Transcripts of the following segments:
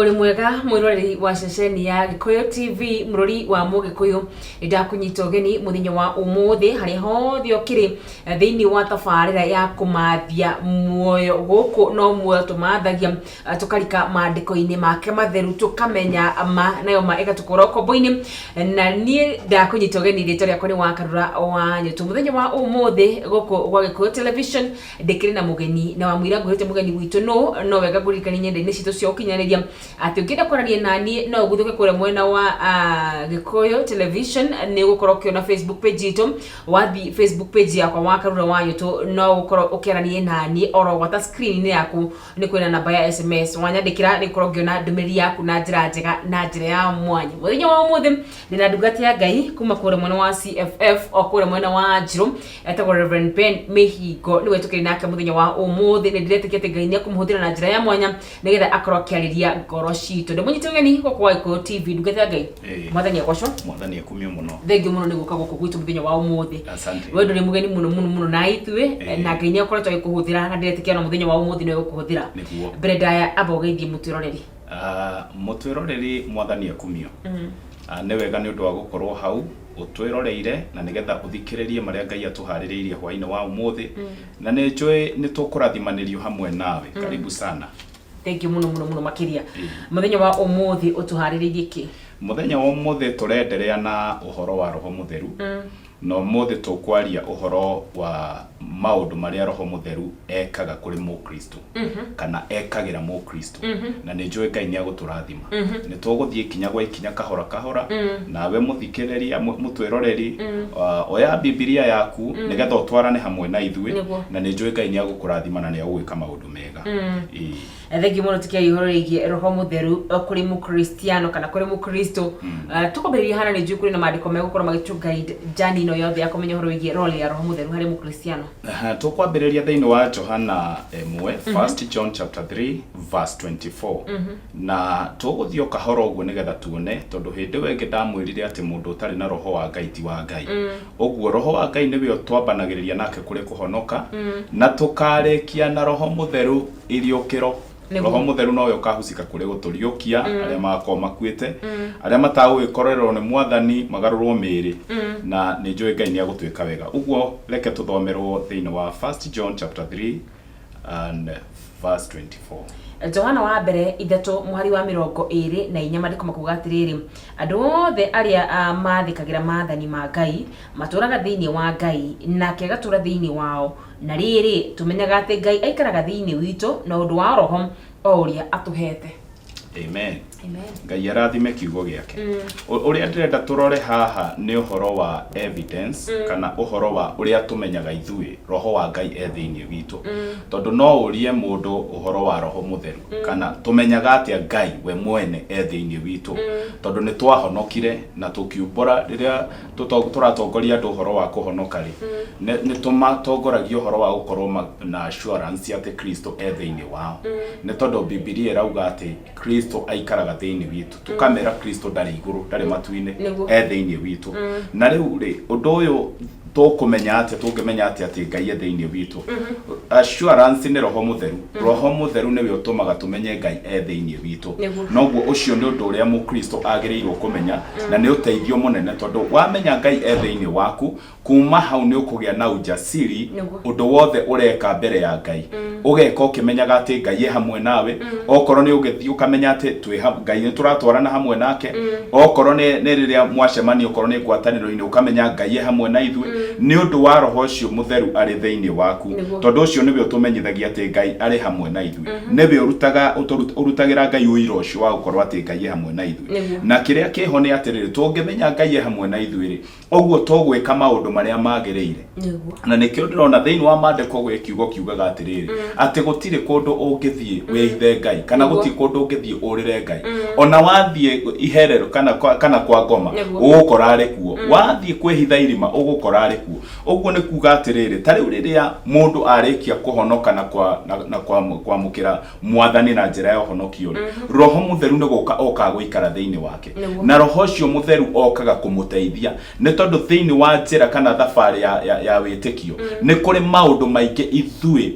Ũrĩ mwega mwĩroreri wa ceceni ya Gĩkũyũ TV, mũrori wa Mũgĩkũyũ, nĩ ndakũnyita ũgeni mũthenya wa ũmũthĩ harĩa hothe ũkĩrĩ thĩinĩ wa tabarĩra ya kũmathia muoyo. Gũkũ no muoyo tũmathagia, tũkarika maandĩko-inĩ make matheru, tũkamenya ma, nayo ma ĩgatũkũra ũkombo-inĩ. Na niĩ ndakũnyita ũgeni, rĩtwa rĩakwa nĩ Wakarura wa Nyũtũ. Mũthenya wa ũmũthĩ gũkũ gwa Gĩkũyũ Television ndĩkĩrĩ na mũgeni, na wamwĩra ngwĩrĩte mũgeni witũ nũ, no wega ngũririkanie nyenda-inĩ citũ cia ũkinyanĩria atĩ ũngĩenda kwaranĩria na niĩ no ũguthũke kũrĩa mwena wa Gĩkũyũ Television, nĩ ũgũkorwo ũkĩona Facebook page itũ. Wathiĩ Facebook page yakwa wa Karura wa Nyũtũ, no ũgũkorwo ũkĩaranĩria na niĩ oro gwata screen-inĩ yaku nĩ kwĩna namba ya SMS, wanyandĩkĩra nĩ gũkorwo ngĩona ndũmĩrĩri yaku na njĩra njega na njĩra ya mwanya. Mũthenya wa ũmũthĩ ndĩna ndungata ya Ngai kuma kũrĩa mwena wa CFF o kũrĩa mwena wa Njirũ, etagwo Reverend Ben Mihingo, nĩwe tũkĩrĩ nake mũthenya wa ũmũthĩ. Nĩ ndĩretĩkia atĩ Ngai nĩ ekũmũhũthĩra na njĩra ya mwanya nĩgetha akorwo akĩarĩria ngoro citũ. Ndĩmũnyite ũgeni gũkũ gwa Gĩkũyũ TV, ndungata ya Ngai. Mwathani agocwo. Mwathani akumio mũno. Thengiũ mũno nĩ gũka gũkũ gwitũ mũthenya wa ũmũthĩ. Asante. We ndũrĩ mũgeni mũno mũno mũno na ithuĩ, na Ngai nĩ akoretwo agĩkũhũthĩra na ndĩretĩkia na mũthenya wa ũmũthĩ nĩ egũkũhũthĩra. Nĩguo. Mbere ndaya, amba ũgeithie mũtwĩroreri. Ah, mũtwĩroreri, Mwathani akumio. Ah, nĩ wega nĩ ũndũ wa gũkorwo hau ũtwĩroreire na nĩgetha ũthikĩrĩrie marĩa Ngai atũharĩrĩirie hwainĩ wa ũmũthĩ, na nĩ njũĩ nĩ tũkũrathimanĩrio hamwe nawe. Karibu sana. Thengiũ mũno mũno mũno makĩria. Mũthenya wa ũmũthĩ ũtũharĩrĩirie kĩ? Mũthenya wa ũmũthĩ tũrenderea na ũhoro wa Roho Mũtheru, na ũmũthĩ tũkwaria ũhoro wa maũndũ marĩa Roho Mũtheru ekaga kũrĩ Mũkristo, kana ekagĩra Mũkristo, na nĩ njũĩ Ngai nĩ agũtũrathima. Nĩ tũgũthiĩ ikinya gwa ikinya, kahora kahora. Nawe mũthikĩrĩria, mũtwĩroreri, oya Bibilia yaku nĩgetha ũtwarane hamwe na ithuĩ. Na nĩ njũĩ Ngai nĩ agũkũrathima na nĩ agũgwĩka maũndũ mega. Ĩĩ. Thengiũ mũno. Tũkĩaria ũhoro wĩgiĩ Roho Mũtheru kũrĩ Mũkristiano kana kũrĩ Mũkristo, tũkwambĩrĩria hana nĩ njũĩ kũrĩ na maandĩko megũkorwo magĩtũ guide journey ĩno yothe ya kũmenya ũhoro wĩgiĩ role ya Roho Mũtheru harĩ Mũkristiano. Aha, tũkwambĩrĩria thĩinĩ wa Johana 1, First John chapter 3 verse 24, na tũgũthiĩ o kahora ũguo nĩgetha tuone, tondũ hĩndĩ ĩyo ĩngĩ ndamwĩrire atĩ mũndũ ũtarĩ na Roho wa Ngai ti wa Ngai. Ũguo Roho wa Ngai nĩwe twambanagĩrĩria nake kũrĩ kũhonoka, na tũkarĩkia na Roho Mũtheru iriũkĩro. Roho Mũtheru nowe ũkahucika kũrĩ gũtũriũkia arĩa magakorwo makuĩte, arĩa matagũgĩkorererwo nĩ Mwathani magarũrwo mĩĩrĩ, na nĩ njũĩ Ngai nĩ agũtwĩka wega. Ũguo reke tũthomerwo thĩinĩ wa First John chapter 3 and verse 24. Johana wa mbere 3 mũhari wa 24, maandĩko makuga atĩrĩrĩ, andũ othe arĩa mathĩkagĩra maathani ma Ngai matũũraga thĩinĩ wa Ngai, nake agatũũra thĩinĩ wao. Na rĩrĩ, tũmenyaga atĩ Ngai aikaraga thĩinĩ witũ na ũndũ wa Roho o ũrĩa atũheete. Amen. Amen. Ngai arathime kiugo gĩake. Ũrĩa ndĩrenda tũrore haha nĩ ũhoro wa evidence, kana ũhoro wa ũrĩa tũmenyaga ithuĩ Roho wa Ngai e thĩinĩ witũ, tondũ no ũrie mũndũ ũhoro wa Roho Mũtheru, kana tũmenyaga atĩa Ngai we mwene e thĩinĩ witũ, tondũ nĩ twahonokire na tũkiumbũra. Rĩrĩa tũratongoria andũ ũhoro wa kũhonoka rĩ, nĩ tũmatongoragia ũhoro wa gũkorwo na assurance atĩ Kristo e thĩinĩ wao, nĩ tondũ Bibilia ĩrauga atĩ Kristo aikaraga thĩinĩ witũ. Tũkamera Kristo ndarĩ igũrũ, ndarĩ matu-inĩ, e thĩinĩ witũ. Na rĩu rĩ, ũndũ ũyũ tũkũmenya atĩa, tũngĩmenya atĩa atĩ Ngai e thĩinĩ witũ? Assurance nĩ Roho Mũtheru. Roho Mũtheru nĩwe ũtũmaga tũmenye Ngai e thĩinĩ witũ. Noguo ũcio nĩ ũndũ ũrĩa Mũkristo agĩrĩirwo kũmenya, na nĩ ũteithio mũnene, tondũ wamenya Ngai e thĩinĩ waku, kuma hau nĩ ũkũgĩa na ujasiri. Ũndũ wothe ũreka mbere ya Ngai, ũgeka ũkĩmenyaga atĩ Ngai e hamwe nawe. Okorwo nĩ ũgĩthiĩ, ũkamenya atĩ twĩ Ngai nĩ tũratwarana hamwe nake. Okorwo nĩ rĩrĩa mwacemania, okorwo nĩ ngwatanĩro-inĩ, ũkamenya Ngai e hamwe na ithuĩ nĩ ũndũ wa Roho ũcio Mũtheru arĩ thĩinĩ waku, tondũ ũcio nĩwe ũtũmenyithagia atĩ Ngai arĩ hamwe na ithuĩ, nĩwe ũrutaga ũrutagĩra Ngai ũira ũcio wa gũkorwo atĩ Ngai e hamwe na ithuĩ. Na kĩrĩa kĩho nĩ atĩrĩrĩ, tũngĩmenya Ngai e hamwe na ithuĩ rĩ, ũguo tũgwĩka maũndũ marĩa magĩrĩire. Na nĩkĩo ndĩrona thĩinĩ wa maandĩko gwĩ kiugo kiugaga atĩrĩrĩ, atĩ gũtirĩ kũndũ ũngĩthiĩ wĩhithe Ngai, kana gũtirĩ kũndũ ũngĩthiĩ ũrĩre Ngai. Ona wathiĩ iherero kana kwa ngoma, ũgũkora arĩ kuo. Wathiĩ kwĩhitha irima, ũgũkora arĩ kuo. Ũguo nĩ kuga atĩrĩrĩ, ta rĩu rĩrĩa mũndũ arĩkia kũhonoka na kwamũkĩra Mwathani na njĩra ya ũhonokio rĩ, Roho Mũtheru nĩ gũka okaga gũikara thĩinĩ wake. Na Roho ũcio Mũtheru okaga kũmũteithia, nĩ tondũ thĩinĩ wa njĩra kana thabarĩ ya wĩtĩkio nĩ kũrĩ maũndũ maingĩ ithuĩ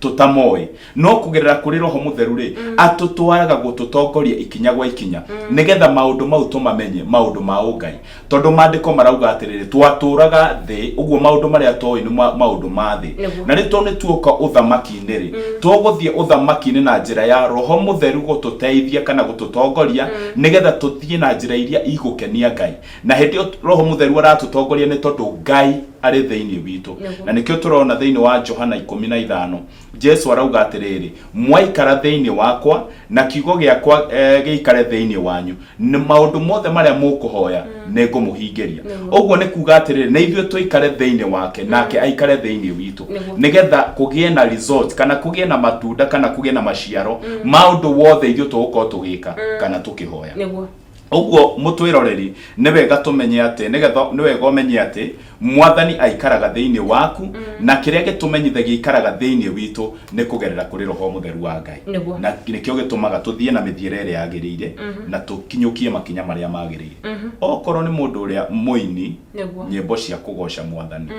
Tũtamoĩ, no kũgerera kũrĩ Roho Mũtheru rĩ, atũtwaraga gũtũtongoria ikinya gwa ikinya nĩgetha maũndũ mau tũmamenye, maũndũ ma ũngai, tondũ maandĩko marauga atĩrĩrĩ, twatũraga thĩ ũguo, maũndũ marĩa toĩ nĩ maũndũ ma thĩ. Na rĩu tondũ nĩ tuoka ũthamaki-inĩ rĩ, tũgũthiĩ ũthamaki-inĩ na njĩra ya Roho Mũtheru gũtũteithia kana gũtũtongoria nĩgetha tũthiĩ na njĩra iria igũkenia Ngai. Na hĩndĩ ĩyo Roho Mũtheru aratũtongoria nĩ tondũ Ngai arĩ thĩinĩ witũ. Na nĩkĩo tũrona thĩinĩ wa Johana 15, Jesu arauga atĩrĩrĩ, mwaikara thĩinĩ wakwa na kiugo gĩakwa gĩikare thĩinĩ wanyu, nĩ maũndũ mothe marĩa mũkũhoya nĩ ngũmũhingĩria. Ũguo nĩ kuga atĩrĩrĩ, nĩ ithuĩ tũikare thĩinĩ wake nake aikare thĩinĩ witũ, nĩgetha kũgĩe na result kana kũgĩe na matunda kana kũgĩe na maciaro ma ũndũ wothe ithuĩ tũgũkorwo tũgĩka kana tũkĩhoya. Ũguo mũtwĩroreri, nĩ wega tũmenye atĩ, nĩgetha nĩ wega ũmenye atĩ Mwathani aikaraga thĩinĩ waku, na kĩrĩa gĩtũmenyithagia aikaraga thĩinĩ witũ nĩ kũgerera kũrĩ Roho Mũtheru wa Ngai. Na nĩkĩo gĩtũmaga tũthiĩ na mĩthiĩre ĩrĩa yagĩrĩire na tũkinyũkie makinya marĩa magĩrĩire. Okorwo nĩ mũndũ ũrĩa mũini nyĩmbo cia kũgoca Mwathani,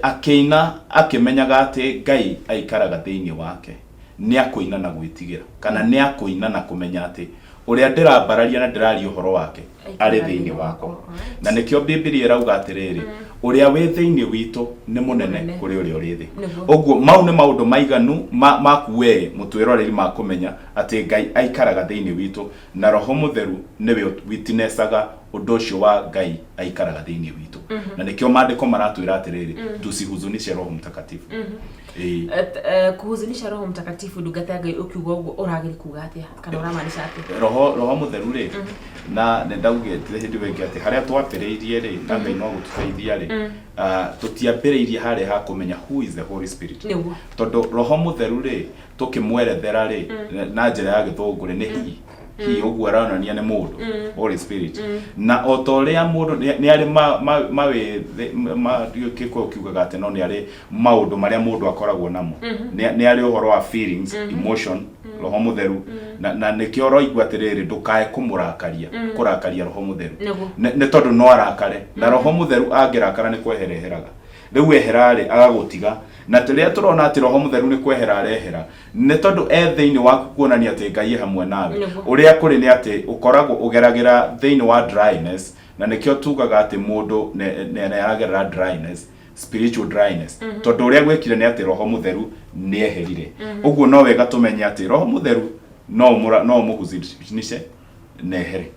akĩina akĩmenyaga atĩ Ngai aikaraga thĩinĩ wake, nĩ akũina na gwĩtigĩra, kana nĩ akũina na kũmenya atĩ ũrĩa ndĩrambararia na ndĩraria ũhoro wake arĩ thĩinĩ wakwa. Na nĩkĩo Bibilia ĩrauga atĩrĩrĩ, ũrĩa wĩ thĩinĩ witũ nĩ mũnene kũrĩ ũrĩa ũrĩ thĩ. Ũguo mau nĩ maũndũ maiganu maku wee mũtwĩroreri ma kũmenya atĩ Ngai aikaraga thĩinĩ witũ, na Roho Mũtheru nĩwe witnessaga ũndũ ũcio wa Ngai aikaraga thĩinĩ witũ. Na nĩkĩo maandĩko maratwĩra atĩrĩrĩ, tusihuzunishe Roho Mtakatifu. Ĩĩ. Kuhuzunisha Roho Mtakatifu, ndungata ya Ngai, ũkiuga ũguo ũragĩri kuga atĩa kana ũramaanisha atĩa? Roho Mũtheru rĩ, na nĩ ndaugĩte hĩndĩ ĩyo ĩngĩ atĩ harĩa twambĩrĩirie rĩ, na Ngai no gũtũteithia rĩ, tũtiambĩrĩirie harĩa ha kũmenya who is the Holy Spirit. Tondũ Roho Mũtheru rĩ, tũkĩmwerethera rĩ, na njĩra ya gĩthũngũ rĩ, nĩ he, ũguo aronania nĩ mũndũ, Holy Spirit. Na o ta ũrĩa mũndũ nĩ arĩ Gĩkũyũ kiugaga atĩ no nĩ arĩ maũndũ marĩa mũndũ akoragwo namo, nĩ arĩ ũhoro wa feelings, emotion, Roho Mũtheru. Na nĩkĩo ũroigua atĩrĩrĩ, ndũkae kũmũrakaria, kũrakaria Roho Mũtheru, nĩ tondũ no arakare. Na Roho Mũtheru angĩrakara nĩ kwehera eheraga. Rĩu ehera rĩ, agagũtiga. Na rĩrĩa tũrona atĩ Roho Mũtheru nĩ kwehera arehera, nĩ tondũ e thĩinĩ waku, kuonania atĩ Ngai e hamwe nawe. Ũrĩa kũrĩ nĩ atĩ ũkoragwo ũgeragĩra thĩinĩ wa dryness, na nĩkĩo tugaga atĩ mũndũ nĩ aragerera dryness, spiritual dryness, tondũ ũrĩa gwĩkire nĩ atĩ Roho Mũtheru nĩ eherire. Ũguo no wega tũmenye atĩ Roho Mũtheru no ũmũhuzinishe na ehere,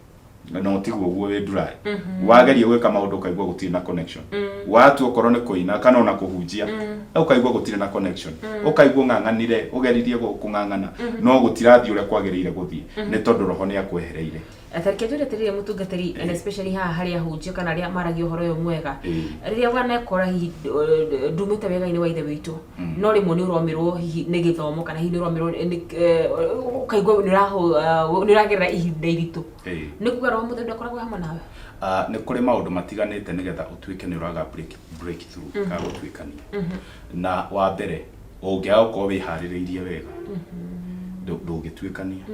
na ũtigwo ũguo wĩ dry. Wageria gwĩka maũndũ ũkaigua gũtirĩ na connection, watua okorwo nĩ kũina kana ona kũhunjia, ũkaigua gũtirĩ na connection, ũkaigua ũng'ang'anire, ũgeririe kũng'ang'ana no gũtirathiĩ ũrĩa kwagĩrĩire gũthiĩ, nĩ tondũ Roho nĩ akwehereire. Tareke njũrie atĩrĩrĩ, mũtungatĩri, and especially haha harĩ ahunjia kana arĩa maragia ũhoro ũyũ mwega, rĩrĩa wanekora hihi ndumĩte wega-inĩ wa Ithe witũ, no rĩmwe nĩ ũromĩrwo hihi nĩ gĩthomo kana hihi nĩ ũromĩrwo nĩ ũkaigua nĩ ũragerera ihinda iritũ, nĩ kuga Roho Mũtheru ndakoragwo hamwe nawe? Ah, nĩ kũrĩ maũndũ matiganĩte nĩgetha ũtuĩke nĩ ũraga breakthrough ka gũtuĩkania. Na wa mbere, ũngĩaga gũkorwo wĩharĩrĩirie wega, ndũngĩtuĩkania,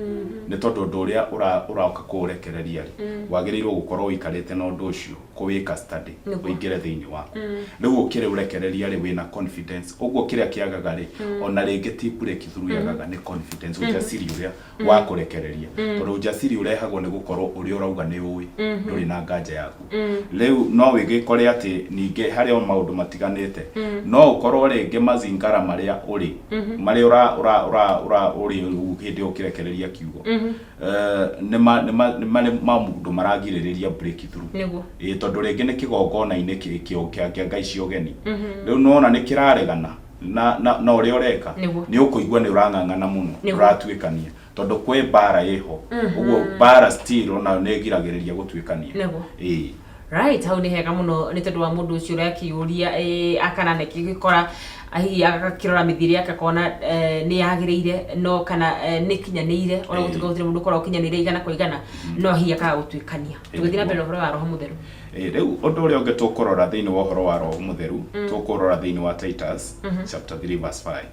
nĩ tondũ ũndũ ũrĩa ũroka kũũrekereria rĩ, wagĩrĩirwo gũkorwo ũikarĩte na ũndũ ũcio kũwĩka study, ũingĩre thĩinĩ waku. Rĩu ũkĩrĩ ũrekereria rĩ, wĩna confidence. Ũguo kĩrĩa kĩagaga rĩ, ona rĩngĩ ti breakthrough yagaga, nĩ confidence, ujasiri ũrĩa wa kũrekereria, tondũ ujasiri ũrehagwo nĩ gũkorwo ũrĩa ũrauga nĩ ũĩ, ndũrĩ na nganja yaku. Rĩu no wĩgĩkore atĩ ningĩ harĩ o maũndũ matiganĩte, no ũkorwo rĩngĩ mazingara marĩa ũrĩ, marĩa ũra ũra ũra ũra ũrĩ rĩu hĩndĩ ĩyo ũkĩrekereria kiugo, nĩ marĩ maũndũ maragirĩrĩria breakthrough. Ĩĩ, tondũ rĩngĩ nĩ kĩgongona-inĩ kĩa ngai cia ũgeni. Rĩu nĩwona nĩ kĩraregana na ũrĩa ũreka, nĩ ũkũigua nĩ ũrang'ang'ana mũno, ndũratuĩkania, tondũ kwĩ mbara ĩho. Ũguo mbara still onayo nĩ ĩgiragĩrĩria gũtuĩkania. Ĩĩ. Right, hau nĩ hega mũno, nĩ tondũ wa mũndũ ũcio ũrakĩũria akana nĩkĩgĩkora hihi agakĩrora mĩthiĩre yake akona nĩ yagĩrĩire no kana nĩ kinyanĩire, ona gũtuĩka gũtirĩ mũndũ ũkoragwo ũkinyanĩire 100%, no hihi akaga gũtuĩkania. Tũgĩthiĩ na mbere na ũhoro wa Roho Mũtheru. Rĩu ũndũ ũrĩa ũngĩ tũkũrora thĩinĩ wa ũhoro wa Roho Mũtheru, tũkũrora thĩinĩ wa Titus chapter 3 verse 5.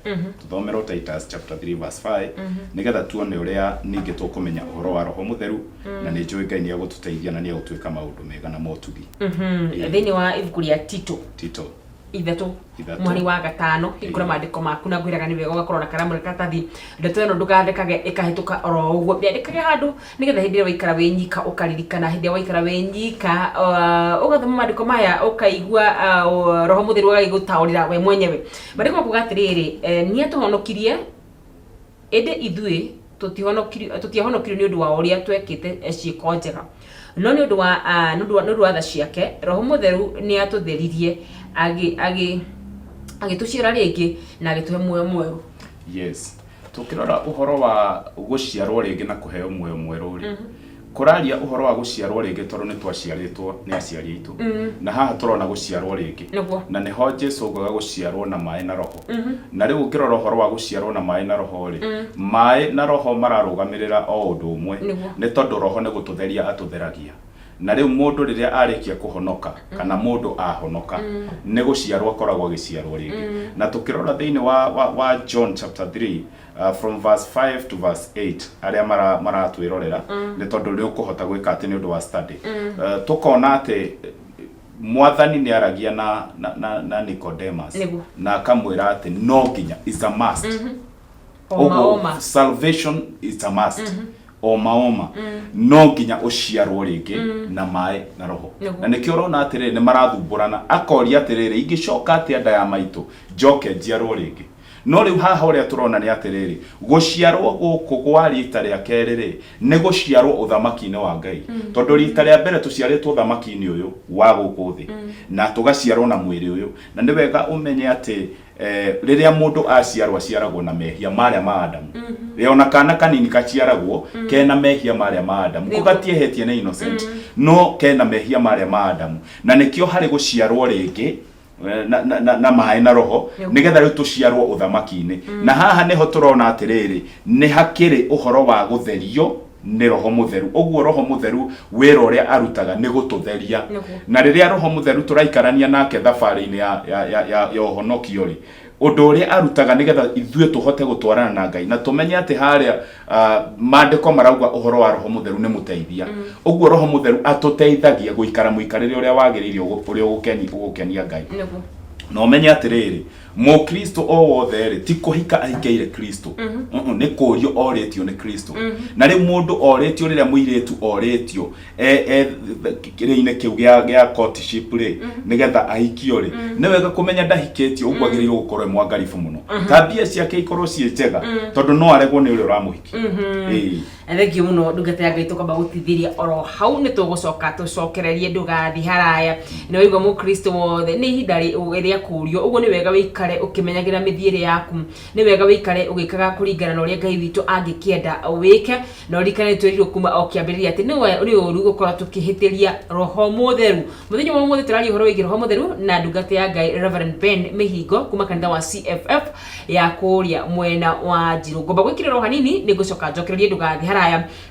Tũthomerwo Titus chapter 3 verse 5 nĩgetha tuone ũrĩa ningĩ tũkũmenya ũhoro wa Roho Mũtheru, na nĩ njũĩ Ngai nĩ egũtũteithia na nĩ egũtwĩka maũndũ mega na motugi. Thĩinĩ wa ibuku rĩa Tito. Tito. Ithatũ. Ithatũ. Mweri wa gatano, hingũra maandĩko maku na ngwĩraga nĩ wega ũgakorwo na karamu na karatathi. Ndeto ĩno ndũgandĩkage ĩkahĩtũka oro ũguo, mĩandĩkage handũ nĩgetha hĩndĩ ĩrĩa waikara wĩ nyika ũkaririkana, hĩndĩ ĩrĩa waikara wĩ nyika ũgathoma maandĩko maya ũkaigua Roho Mũtheru agagĩgũtaũrĩra we mwenyewe. Maandĩko makuga atĩrĩrĩ, nĩ atũhonokirie ĩndĩ ithuĩ tũtiahonokirio nĩ ũndũ wa ũrĩa twekĩte ciĩko njega, no nĩ ũndũ wa nĩ ũndũ wa nĩ ũndũ wa tha ciake, Roho Mũtheru nĩ atũtheririe agĩ agĩ agĩtũciara rĩngĩ na agĩtũhe muoyo mwerũ. Yes, tũkĩrora ũhoro wa gũciarwo rĩngĩ na kũheo muoyo mwerũ rĩ, kũraria ũhoro wa gũciarwo rĩngĩ tondũ nĩ twaciarĩtwo nĩ aciari aitũ, na haha tũrona gũciarwo rĩngĩ. Na nĩho Jesu augaga gũciarwo na maĩ na Roho. Na rĩu ũngĩrora ũhoro wa gũciarwo na maĩ na Roho rĩ, maĩ na Roho mararũgamĩrĩra o ũndũ ũmwe. Nĩ tondũ Roho nĩ gũtũtheria atũtheragia. Na rĩu mũndũ rĩrĩa arĩkia kũhonoka, kana mũndũ ahonoka, nĩ gũciarwo akoragwo agĩciarwo rĩngĩ. Na tũkĩrora thĩinĩ wa John chapter 3, from verse 5 to verse 8, arĩa maratwĩrorera, nĩ tondũ nĩ ũkũhota gwĩka atĩ nĩ ũndũ wa study. Tũkona atĩ Mwathani nĩ aragia na Nicodemus na akamwĩra atĩ no nginya, is a must. Oma. Ũguo, oma. Salvation is a must. Oma oma. No nginya ũciarwo rĩngĩ na maĩ na Roho. Na nĩkĩo ũrona atĩrĩrĩ, nĩ marathumbũrana. Akoria atĩrĩrĩ, ingĩcoka atĩa nda ya maitũ njoke njiarwo rĩngĩ? No rĩu haha ũrĩa tũrona nĩ atĩrĩrĩ, gũciarwo gũkũ gwa rita rĩa kerĩ rĩ, nĩ gũciarwo ũthamaki-inĩ wa Ngai. Tondũ rita rĩa mbere tũciarĩtwo ũthamaki-inĩ ũyũ wa gũkũ thĩ, na tũgaciarwo na mwĩrĩ ũyũ. Na nĩ wega ũmenye atĩ rĩrĩa mũndũ aciarwo, aciaragwo na mehia marĩa ma Adamu. Ona kana kanini gaciaragwo kena mehia marĩa ma Adamu. Ko gatiehetie, nĩ innocent, no kena mehia marĩa ma Adamu. Na nĩkĩo harĩ gũciarwo rĩngĩ na maĩ na Roho, nĩgetha rĩu tũciarwo ũthamaki-inĩ. Na haha nĩho tũrona atĩrĩrĩ, nĩ hakĩrĩ ũhoro wa gũtherio nĩ Roho Mũtheru. Ũguo Roho Mũtheru wĩra ũrĩa arutaga nĩ gũtũtheria. Na rĩrĩa Roho Mũtheru tũraikarania nake thabarĩ-inĩ ya ũhonokio rĩ, ũndũ ũrĩa arutaga nĩgetha ithuĩ tũhote gũtwarana na Ngai na tũmenye atĩ harĩa maandĩko marauga ũhoro wa Roho Mũtheru nĩ mũteithia. Ũguo Roho Mũtheru atũteithagia gũikara mũikarĩre ũrĩa wagĩrĩire, ũrĩa ũgũkenia Ngai. Na ũmenye atĩrĩrĩ, mũkristo o wothe rĩ, ti kũhika ahikĩire Kristo. Nĩ kũrio orĩtio nĩ Kristo. Na rĩu mũndũ orĩtio, rĩrĩa mũirĩtu orĩtio e kĩrĩa-inĩ kĩu gĩa courtship rĩ, nĩgetha ahikio rĩ, nĩ wega kũmenya ndahikĩtio. Ũguo agĩrĩirwo gũkorwo e mwangaribu mũno, ta mbia ciake ikorwo ciĩ njega, tondũ no aregwo nĩ ũrĩa ũramũhikia. Ĩĩ. Thengio mũno, ndungata ya Ngai. Tũkamba gũtithĩria oro hau, nĩ tũgũcoka tũcokererie, ndũgathi haraya. Nĩ waigua, mũkristo wothe nĩ ihinda rĩa kũũrio. Ũguo nĩ wega wĩikare ũkĩmenyagĩra mĩthiĩre yaku, nĩ wega wĩikare ũgĩkaga kũringana na ũrĩa Ngai witũ angĩkĩenda wĩke. Na ũririkane nĩ twĩrirwo kuma o kĩambĩrĩria atĩ nĩ ũru gũkorwo tũkĩhĩtĩria Roho Mũtheru. Mũthenya wa ũmũthĩ tũraria ũhoro wĩgiĩ Roho Mũtheru na ndungata ya Ngai Reverend Ben Mĩhingo kuma kanitha wa CFF ya kũrĩa mwena wa Njirũ. Ngomba gwĩkĩrĩra o hanini, nĩ ngũcoka njokererie, ndũgathiĩ haraya.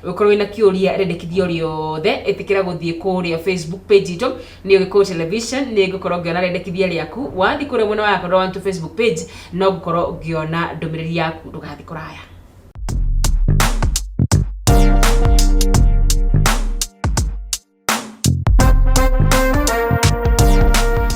Ũkorwo wĩna kĩũria, rĩendekithio rĩothe, ĩtĩkĩra gũthiĩ kũrĩa Facebook page itũ, nĩ Gĩkũyũ Television, nĩ ngũkorwo ngĩona rĩendekithia rĩaku. Wathiĩ kũrĩa mwena wa yakwa wa Facebook page, no ngũkorwo ngĩona ndũmĩrĩri yaku. Ndũgathiĩ kũraya.